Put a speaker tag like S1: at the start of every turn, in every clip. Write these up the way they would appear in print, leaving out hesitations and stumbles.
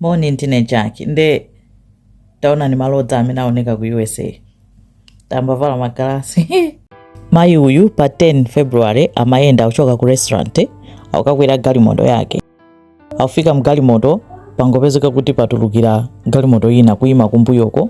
S1: Moni, ndine Jack. Nde taonani malodza amene aoneka ku USA. Tambavala magalasi. Mayi uyu pa 10 February amayenda kuchoka ku restaurant, akukakwera galimoto yake. Akufika mgalimoto, pangopezeka kuti patulukira galimoto ina kuyima kumbuyoko,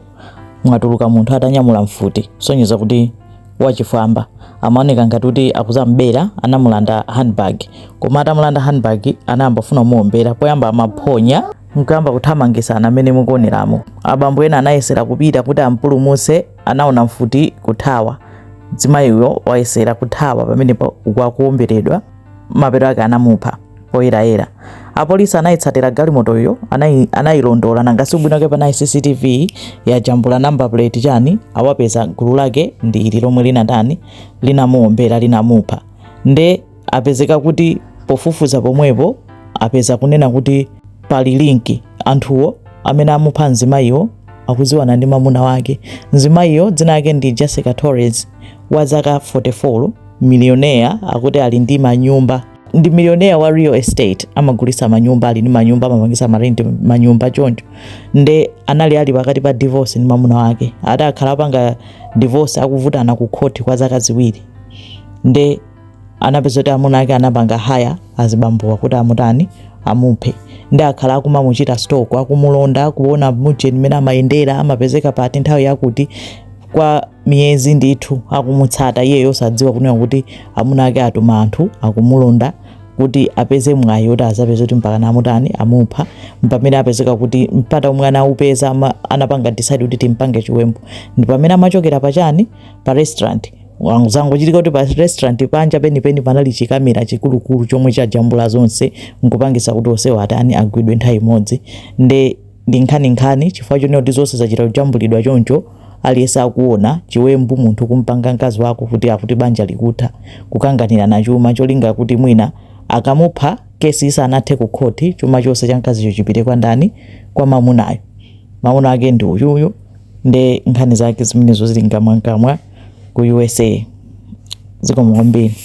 S1: mwatuluka munthu atanyamula mfuti, kusonyeza kuti wachifwamba. Amaoneka ngati kuti akuzambera. Anamulanda handbag, koma atamulanda handbag anayamba kufuna kumuombera. Poyamba amaphonya, nkuyamba kuthamangisana amene mukuoneramo. Abambo ena anayesera kupita kuti ampulumutse, anaona mfuti, kuthawa. Mzimayiyo wayesera kuthawa, pamenepo kwakuomberedwa, mapeto ake anamupha poyerayera. Apolisi anayitsatira galimotoyo, anayilondola. Nanga si ubwino wake panali CCTV, yajambula number plate chani, awapeza. Gulu lake ndi ili lomwe linatani, linamuombera, linamupha. Nde apezeka kuti pofufuza pomwepo apeza kunena kuti pali link, anthuwo amene amupha mzimayiwo akuziwana ndi mamuna wake. Mzimayiyo dzina lake ndi Jessica Torres, wa zaka 44, millionaire. Akuti ali ndi manyumba, ndi millionaire wa real estate, amagulisa manyumba, ali ndi manyumba, amapangisa ma rent manyumba choncho. Nde anali ali pakati pa divorce ndi mamuna wake. Ati akhala apanga divorce, akuvutana ku khoti kwa zaka 2. Nde anapeza kuti amuna ake anapanga hire azibambowa kuti amutani, amuphe. Ndi akhala akumamuchita stalk, akumulonda, kuona mujeni mmene amayendera, amapezeka pati, nthawi yakuti, kwa miyezi ndithu akumutsata. Iyeyo osadziwa kunena kuti amuna ake atuma anthu akumulonda kuti apeze mwayi kuti azapeze kuti mpaka namutani, amupha. Mpamene apezeka kuti mpata omwe anaupeza, anapanga decide kuti timpange chiwembu, ndi pamene amachokera pachani, pa restaurant. Zangochitika kuti pa restaurant panja penipeni panali chikamera chikulukulu chomwe chajambula zonse, nkupangisa kuti onsewo atani, agwidwe nthawi imodzi. Nde ndi nkhaninkhani chifukwa chonena kuti zonse zachita kujambulidwa choncho, aliyense akuona chiwembu munthu kumpanga mkazi wako kuti akuti banja likutha, kukanganirana chuma, cholinga kuti mwina akamupha kesi isanathe ku khoti, chuma chonse cha mkazicho chipite kwa ndani? Kwa mamunayo. Mamuna ake ndi uyuyu. Nde nkhani zake zimenezo zili nkamwankamwa ku USA. Zikomo kwambiri.